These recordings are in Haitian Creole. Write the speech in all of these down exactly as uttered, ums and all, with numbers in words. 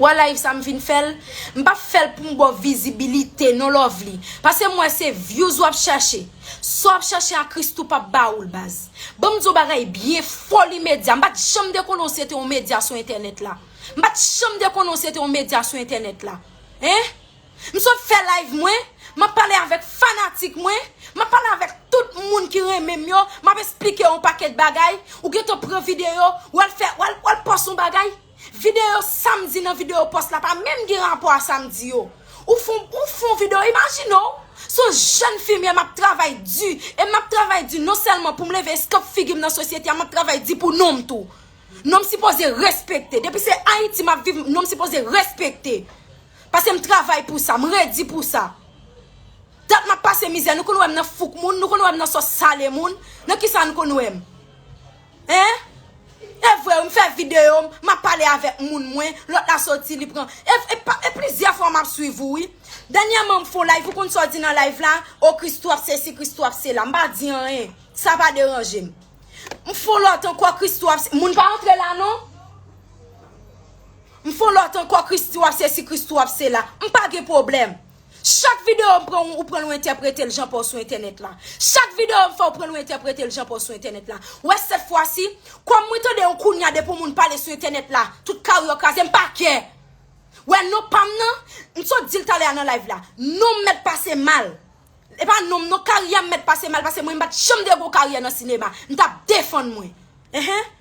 Wè live sa m vin fè l, m p ap fè l pou m ba w vizibilite non, Lovely. Paske m wè se views w ap chache. Sa w ap chache a, Christoo p ap ba ou l, baz. Ban m di w bagay byen, Foli Medya. M pa t janm te konnen w se te yon medya sou entènèt la. M pa t janm te konnen w se te yon medya sou entènèt la. Hein? M sot fè live mwen, m ap pale avèk fanatik mwen, m ap pale avèk tout moun ki renmen m yo, m ap esplike yon pakèt bagay, ou gentan pran videyo, w al fè, w al, w al pòs yon bagay. Videyo sa m di nan videyo pòs la pa menm gen rapò a sa m di yo. Ou fon, ou fon videyo, imajine w, se yon jèn fi m ye, m ap travay di, e m ap travay di non sèlman pou m leve eskanp figi m nan sosyete a, m ap travay di pou non m tou. Non m sipoze respekte. Depi se Ayiti m ap viv, non m sipoze respekte. Paske m travay pou sa, m redi pou sa. Dat m ap pase mizè, nou konn wè m nan fouk moun, nou konn wè m nan sòs sale moun, nan kisa nou konn wè m? Hein? E vre, m fè videyo, m ap pale avèk moun mwen, lòt la soti, li pran. E, e, pa- e plizyè fwa m ap swiv ou, wi. Dènyèman, m fè yon live, ou konn sa w di nan live la? O, Christoo ap sesi, Christoo ap sela. M pa di anyen. Sa pa deranje m. M fè yon lòt ankò, Christoo ap se- moun pa antre la, non? M fè yon lòt ankò, Christoo ap sesi, Christoo ap sela. M pa gen pwoblèm. Chak videyo m pran, ou pran l, ou entèprete l jan pa w sou entènèt la. Chak videyo m fè, ou pran l, ou entèprete l jan pa w sou entènèt la. Wè, sèt fwa si, kòm mwen tande yon kounya depi yon moun pale sou entènèt la, tout karyè w kraze, m pa kè. Wè, non pa m nan, m sot di l talè a nan live la. Non m mèt pase mal. E pa non m non, karyè m mèt pase mal, paske mwen m pa t janm te gen yon karyè nan sinema. M t ap defann mwen. Enhen.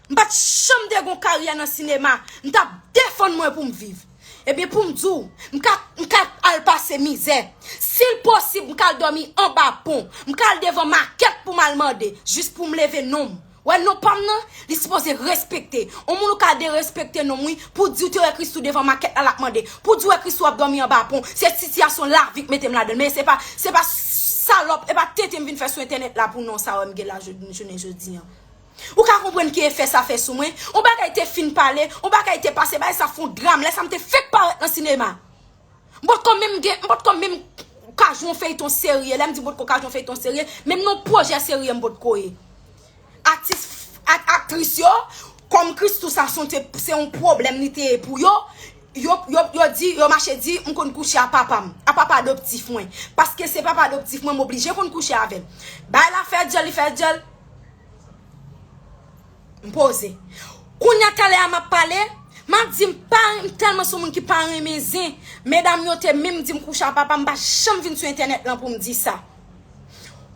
M pa t janm te gen yon karyè nan sinema. M t ap defann mwen pou m viv. Ebyen, pou m di w, m ka, m ka al pase mizè. Si l posib, m ka al dòmi anba pon. M ka al devan makèt pou m al mande, jis pou m leve non m. Wè, non pa m nan, li sipoze respekte. On moun ou ka derespekte non m, wi, pou di w te wè Christoo devan makèt la, l ap mande. Pou di w wè Christoo ap dòmi anba pon. Se sitiyasyon lavi k mete m ladan l. Men se pa, se pa salòp, e pa tenten m vin fè sou entènèt la pou non sa wè m gen la jodi, jounen jodi an. Ou ka konprann ki efè sa fè sou mwen? On bagay te fin pale, on bagay te pase, bagay sa fè on dram, lè sa m te fèk parèt nan sinema. M potko menm gen, m potko menm ka jwe yon feyton serye, lè m di m potko ka jwe yon feyton serye, menm nan pwojè serye m potko ye. Atis, ak, aktris yo, kòm Christoo sa se yon te- se yon pwoblèm li te ye pou yo, yo, yo, yo di, yo mache di, m konn kouche a papa m, a papa adoptif mwen. Paske se papa adoptif mwen, m oblije konn kouche avè l. Bay la fè djòl, li fè djòl. M poze. Kounya talè a m ap pale, m ap di m pa, m tèlman se yon moun ki pa renmen zen. Medam yo te menm di m kouche a papa m, m pa janm vin sou entènèt lan pou m di sa.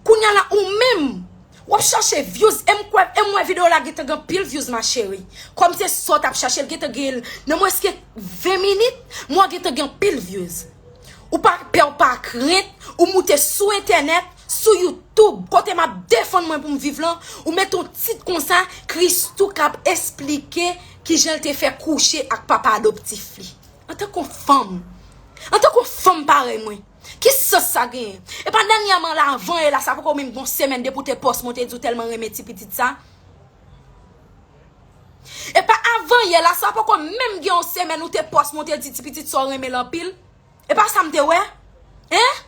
Kounya la, ou menm, w ap chache views, e m kwè, e m wè videyo la gentan gen anpil views, ma chérie. Kòm se sa w t ap chache, l gentan gen l nan mwens ke ven minit, m wè gentan gen anpil views. Ou pa pè, ou pa krent, ou moute sou entènèt, sou YouTube, kote m ap defann mwen pou m viv lan, ou mete yon tit konsa, Christoo k ap esplike kijan l te fè kouche ak papa adoptif li. Antanke yon fanm, antanke yon fanm parèy mwen, ki sans sa genyen? E pa dènyèman la, avan yè la, sa poko menm gen yon semèn depi w te pòs mwen, w te di w tèlman renmen ti pitit sa. E pa avan yè la, sa poko menm gen yon semèn ou te pòs mwen, w te di ti pitit sa w renmen l anpil. E pa sa m te wè? Hein?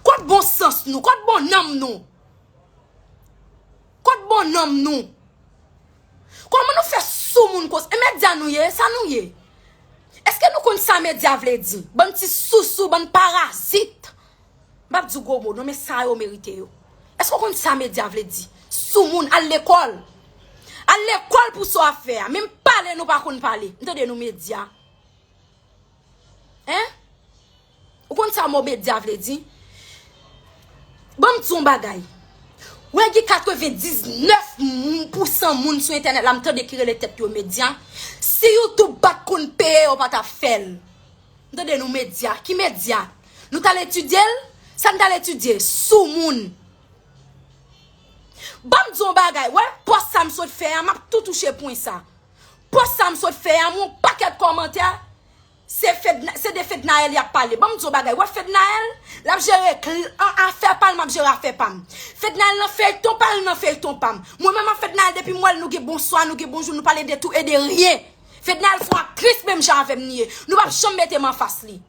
Kot bon sans nou? Kot bon nanm nou? Kot bon nanm nou? Kòman nou fè sou moun konsa? E medya nou ye? Sa nou ye? Èske nou konn sa medya vle di? Bann ti sousou, bann parazit. M p ap di w gwo mo non, men sa yo merite yo. Èske w konn sa medya vle di? Sou moun, al lekòl. Al lekòl pou sa w ap fè a. Menm pale nou pa konn pale. M tande nou medya. Hein? Ou konn sa mo medya vle di? Ban m di w yon bagay. Wè, gen katrevendiznèf pou san moun sou entènèt la, m tande ki rele tèt yo medya. Si YouTube pa t konn peye, yo pa t ap fè l. M tande nou medya. Ki medya? Nou t al etidye l? Sa n t al etidye? Sou moun. Ban m di w yon bagay. Wè, pòs sa m sot fè a, m ap tou touche pwen sa. Pòs sa m sot fè a, m wè yon pakèt kòmantè. Se Fedna, se de Fednaelle y ap pale. Ban m di w bagay. Wè Fednaelle, l ap jere kl- an- afè pa l, m ap jere afè pa m. Fednaelle nan feyton pa l, nan feyton pa m. Mwen menm ak Fednaelle, depi m wè l, nou gen bonswa, nou gen bonjou, nou pale de tou e de ryen. Fednaelle se yon aktris menm jan avè m li ye. Nou p ap janm mete m anfas li.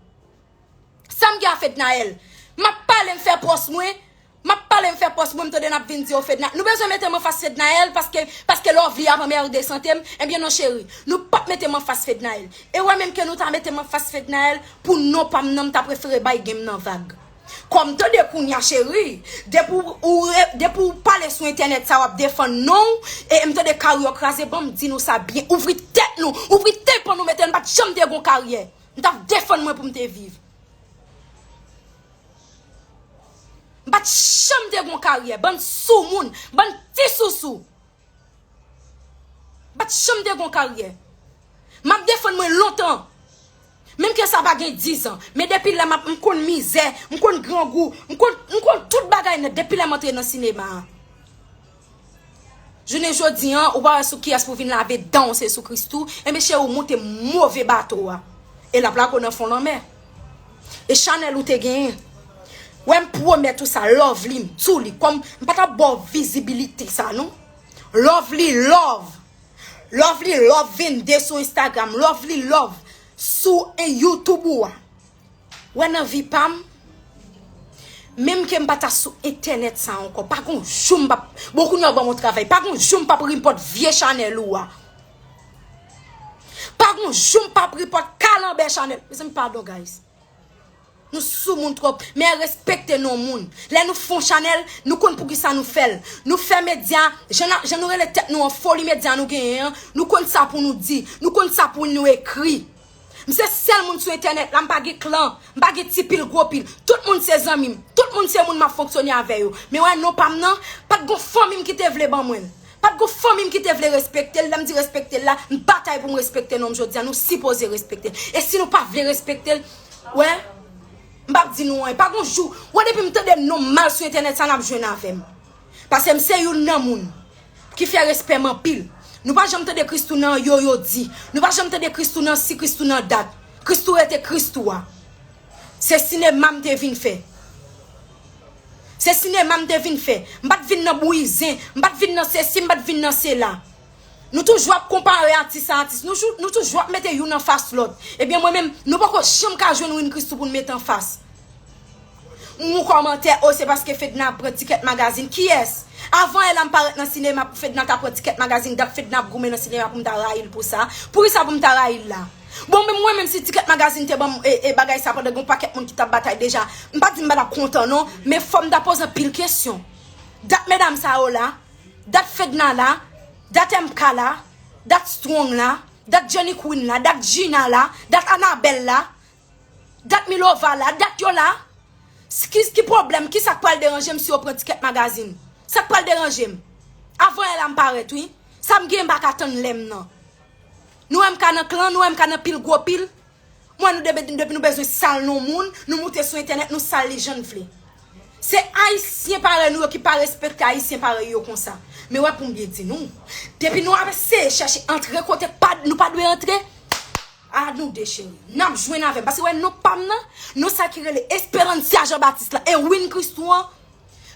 Sa m gen a Fednaelle? M ap pale, m fè pòs mwen, m ap pale, m fè pòs mwen, m tande n ap vin di yo Fedna. Nou bezwen mete m anfas Fednaelle paske, paske Lovely ap anmède sante m? Ebyen non cheri, nou p ap mete m anfas Fednaelle. E wè menm ke nou ta mete m anfas Fednaelle, pou non pa m nan, m ta prefere bay gen m nan vag. Kòm tande kounye a cheri, depi w, ou re- depi w pale sou entènèt sa w ap defann non w, e m tande kari w kraze, ban m di nou sa byen, ouvri tèt nou, ouvri tympan nou, mete n, m pa t janm te gon karyè. M t ap defann mwen pou m te viv. M pa t janm te gon karyè, bann soumoun, bann ti sousou. M pa t janm te gon karyè. M ap defann mwen lontan. Menm ke sa pa gen diz an. Men depi lè m ap, m konn mizè, m konn grangou, m konn, m konn tout bagay nèt depi lè m antre nan sinema a. Jounen jodi an, ou pa wè sou kiyès pou vin lave dan w, se sou Christoo. Enben cheri, ou monte move bato a. E l ap lage w nan fon lanmè. E chanèl ou te genyen. Wè m pwomèt ou sa, Lovely, m di w li. Kòm m pa t ap ba w vizibilite sa non. Lovely Love. Lovely Love vennde sou Instagram. Lovely Love sou en YouTube ou a. Wè nan vi pa m, menm ke m pa ta sou entènèt sa ankò, pa gon jou m p ap, bon kounye a w ban m yon travay, pa gon jou m p ap report vye chanèl ou a. Pa gon jou m p ap report kalanbè chanèl. Mezanmi, padon, guys. Nou soumoun twòp, men respekte non moun. Lè nou fè yon chanèl, nou konn poukisa nou fè l. Nou fè medya, jan n a- jan nou rele tèt nou an, foli medya nou genyen an, nou konn sa pou nou di, nou konn sa pou nou ekri. M se sèl moun sou entènèt la, m pa gen klan, m pa gen ti pil gwo pil. Tout moun se zanmi m, tout moun se moun m ap fonksyone avè yo. Men wè non pa m nan, pa t gon fanmi m ki te vle ban mwen l. Pa t gon fanmi m ki te vle respekte l. Lè m di respekte l la, m batay pou m respekte non m jodi a. Nou sipoze respekte l. E si nou pa vle respekte l, wè, m p ap di nou anyen. Pa gon jou, wè depi m tande non m mal sou entènèt sa, n ap jwenn avè m. Paske m se youn nan moun ki fè respè m anpil. Nou pa janm tande Christoo nan yo yo di. Nou pa janm tande Christoo nan si, Christoo nan dat. Christoo rete Christoo a. Se sinema m te vin fè. Se sinema m te vin fè. M pa t vin nan bouyi zen. M pa t vin nan sesi, m pa t vin nan sela. Nou toujou ap konpare atis a atis. Nou, jou- nou toujou ap mete youn anfas lòt. Ebyen, mwen menm, nou poko janm ka jwenn Win Christoo pou n mete anfas. M wè kòmantè, o, se paske Fedna ap pran Ticket Magazine. Kiyès? Avan yè la m parèt nan sinema pou Fedna ta pran Ticket Magazine, dat Fedna ap goumen nan sinema pou m ta rayi l pou sa. Poukisa pou m ta rayi l la? Bon, men mwen menm si Ticket Magazine te ban m e, e bagay sa pandan gen yon pakèt moun ki t ap batay deja, m pa di m pa t ap kontan non, men fò m ta poze anpil kesyon. Dat medam sa yo la, dat Fedna la, dat M K la, dat Strong la, dat Jenny Queen la, dat Gina la, dat Anabelle la, dat Milova la, dat yo la. Ki, ki pwoblèm? Kisa k pral deranje m si yo pran Ticket Magazine? Sa k pral deranje m? Avan yè la m parèt, wi. Sa m gen m pa ka tann lè m nan. Nou wè M K nan klan, nou wè M K nan pil gwo pil. Mwen, nou depi, depi nou bezwen sal non moun, nou moute sou entènèt, nou sal li jan n vle. Se Ayisyen parèy nou yo ki pa respekte Ayisyen parèy yo konsa. Men wè pou m byen di nou, depi nou ap eseye chèche antre kote pa, nou pa dwe antre, a nou de cheri. N ap jwenn avè m. Paske wè non pa m nan, non sa ki rele Esperancia Jean Baptiste la, e Win Christoo an,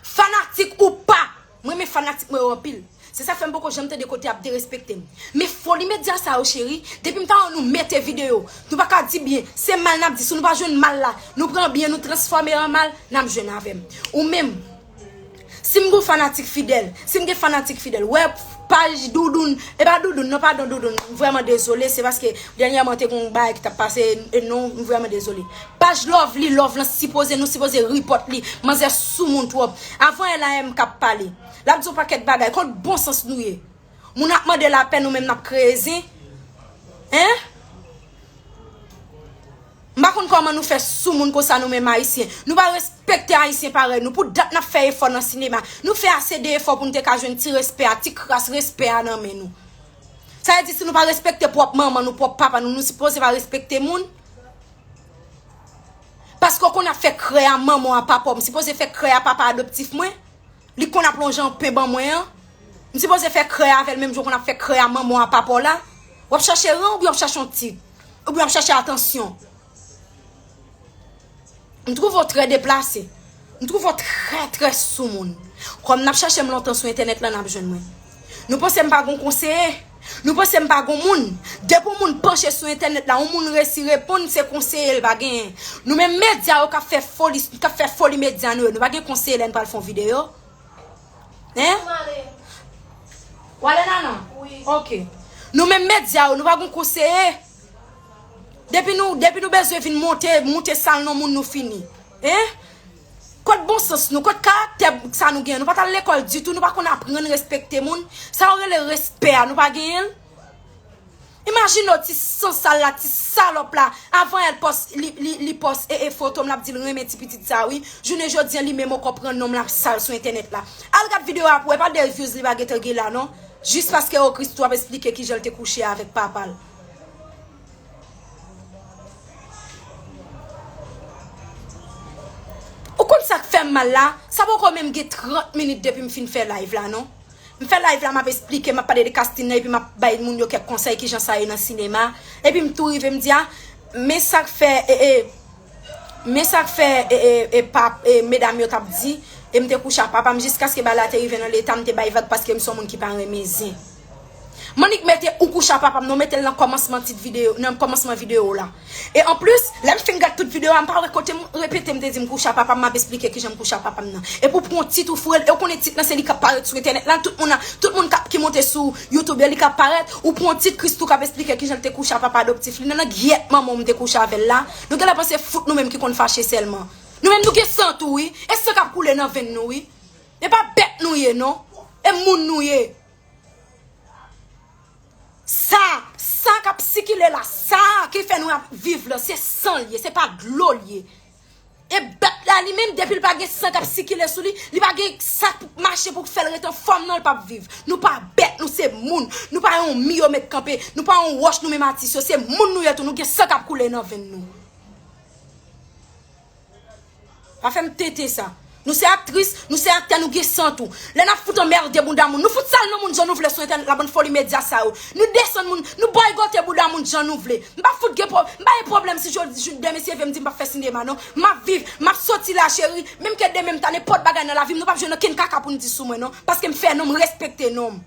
fanatik ou pa, mwen renmen fanatik mwen yo anpil. Se sa k fè m poko janm tande kote y ap derespekte m. Men foli medya sa yo cheri, depi m ta wè nou mete videyo, nou pa ka di byen, se mal n ap di, si nou pa jwenn mal la, nou pran byen, nou transfòme an mal, n ap jwenn avè m. Ou menm, si m gon fanatik fidèl, si m gen fanatik fidèl, wè paj Doudoun, e pa Doudoun, non, padon Doudoun, m vrèman dezole, se paske dènyèman te gon bagay ki t ap pase, e non, m vrèman dezole. Paj Lovely Love lan sipoze, nou sipoze report li, manzè soumoun twòp. Avan yè la M K ap pale. L ap di yon pakèt bagay, kot bon sans nou ye? Moun ap mande lapè, nou menm n ap kreye zen. Hein? M pa konn kòman nou fè soumoun konsa nou menm Ayisyen. Nou pa respekte Ayisyen parèy nou. Pou dat n ap fè efò nan sinema. Nou fè ase de efò pou n te ka jwenn ti respè a, ti kras respè a nan men nou. Sa vle di si nou pa respekte pwòp manman nou, pwòp papa nou, nou sipoze pa respekte moun? Paske w konn ap fè krè a manman w a papa w, m sipoze fè krè a papa adoptif mwen? Li konn ap lonje yon pen ban mwen an. M sipoze fè krè avè l menm jan w konn ap fè krè a manman w a papa w la. W ap chache ran oubyen w ap chache yon tit? Oubyen w ap chache atansyon? M twouve w trè deplase. M twouve w trè, trè soumoun. Kòm n ap chache m lontan sou entènèt la, n ap jwenn mwen. Nou panse m pa gon konseye? Nou panse m pa gon moun? Depi yon moun panche sou entènèt la, yon moun resi reponn, se konseye l pa genyen. Nou menm medya yo k ap fè foli, k ap fè foli medya nou yo, nou pa gen konseye lè n pral fè yon videyo? Hein? Ou ale, Nana? Wi. Ok. Nou menm medya yo, nou pa gon konseye. Depi nou, depi nou bezwen vin monte, monte sal non moun, nou fini. Hein? Kot bon sans nou? Kot karaktè sa nou gen? Nou pa t al lekòl ditou, nou pa konn aprann respekte moun. Sa yo rele respè a, nou pa genyen l? Imajine w ti sansal la, ti salòp la, avan yè l pòs, li, li, li pòs e, e foto m, l ap di l renmen ti pitit sa wi. Jounen jodi a, li menm ankò pran non m, l ap sal sou entènèt la. Al gad videyo a pou wè, pa de views li pa gentan gen la non. Jis paske o Christoo ap esplike kijan l te kouche avèk papa l. Ou konn sa k fè m mal la? Sa poko menm gen trant minit depi m fin fè live la non. M fè live la, m ap esplike, m ap pale de Castine nan, epi m ap bay moun yo kèk konsèy kijan sa ye nan sinema. Epi m tou rive m di a, men sa k fè, e, e, men sa k fè, e, e, e, pap, e, medam yo t ap di, e m te kouche ak papa m jiskaske bagay la te rive nan leta m te bay vag paske m se yon moun ki pa renmen zen. M annik mete ou kouche ak papa m, non, mete l nan kòmansman tit videyo, nan kòmansman videyo la. E anplis, lè m fin gad tout videyo a, m pa wè kote m repete m te di m kouche ak papa m, m ap esplike kijan m kouche ak papa m nan. Epi w pran yon tit ou foure l, e w konnen tit lan se li k ap parèt sou entènèt la, tout moun nan, tout moun k ap, ki monte sou YouTube yo, li k ap parèt, ou pran yon tit Christoo k ap esplike kijan l te kouche ak papa adoptif li nan, nan gyèt manman w m te kouche avè l la. Nou genlè panse fout nou menm ki konn fache sèlman. Nou menm nou gen san tou wi, e san k ap koule nan venn nou wi. E pa bèt nou ye non, e moun nou ye. Sa, sa k ap sikile la, sa ki fè nou ap viv la, se san l ye, se pa dlo l ye. E bèt la li menm, depi l pa gen san k ap sikile sou li, li pa gen sa k mache pou fè l ret anfòm non, l p ap viv. Nou pa bèt, nou se moun. Nou pa yon mi yo met kanpe, nou pa yon wòch nou menm atis yo, se moun nou ye tou, nou gen san k ap koule nan venn nou. Pa fè m tenten sa. Nou se aktris, nou se aktè, nou gen san tou. Lè n ap fout anmède bouda moun, nou fout sal non moun jan nou vle sou entènèt la, bann foli medya sa yo. Nou desann moun, nou bòykote bouda moun jan nou vle. M pa fout gen pwob-, m pa gen pwoblèm si jodi jou demen si Eve m di m p ap fè sinema non. M ap viv, m ap soti la cheri, menm ke demen m ta nenpòt bagay nan lavi m, nou p ap jwenn okenn kaka pou n di sou mwen non. Paske m fè non m, respekte non m.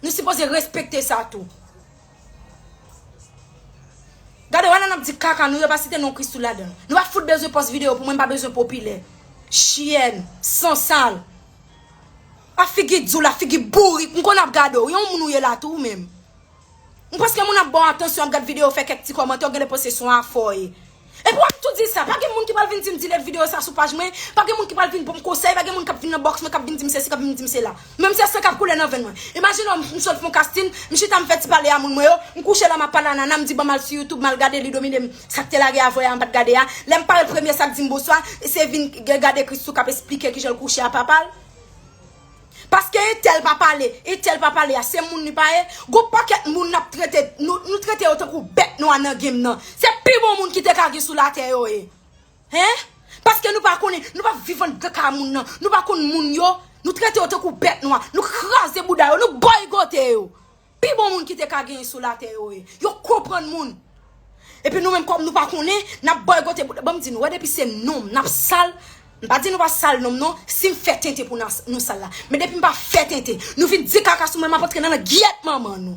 Nou sipoze respekte sa tou. Gade, wè lè n ap di kaka, nou yo pa site non Christoo ladan l. Nou pa fout bezwen pòs videyo pou mwen, m pa bezwen popilè. Chyèn, sansal. A figi di w la, figi bourik, m konn ap gade w. Yon moun ou ye la tou ou menm. M prèske moun ap ba w atansyon, ap gad videyo, fè kèk ti kòmantè, w genlè panse se yon afè w ye. Epi w ap tou di sa, pa gen moun ki pral vin di m delete videyo sa sou paj mwen, pa gen moun ki pral vin ban m konsèy, pa gen moun k ap vin nan box mwen, k ap vin di m sesi, k ap vin di m sela. Menm se san k ap koule nan venn mwen. Imajine w, m sot fè yon casting, m chita m fè ti pale a moun mwen yo, m kouche la m ap pale a Nana, m di ban m al sou YouTube, m al gade li domine m, sa k te lage avè a m pa t gade a. Lè m parèt premye sa k di m bonswa, se vin g-, gade Christoo k ap esplike kijan l kouche a papa l. Paske entèl pa pale, entèl pa pale a, se moun li pa ye. Gon pakèt moun n ap trete, nou, nou trete yo tankou bèt nwa nan game nan. Se pi bon moun ki te ka gen sou latè yo ye. Hein? Paske nou pa konnen, nou pa viv anndan kay moun nan, nou pa konn moun yo, nou trete yo tankou bèt nwa, nou kraze bouda yo, nou bòykote yo. Pi bon moun ki te ka genyen sou latè yo ye. Yo konprann moun. Epi nou menm kòm nou pa konnen, n ap bòykote bouda. Ban m di nou, wè depi se non m, n ap sal, m pa di nou pa sal non m non, si m fè tenten pou n a-, nou sal la. Men depi m pa fè tenten, nou vin di kaka sou mwen, m ap antre nan, nan gyèt manman nou.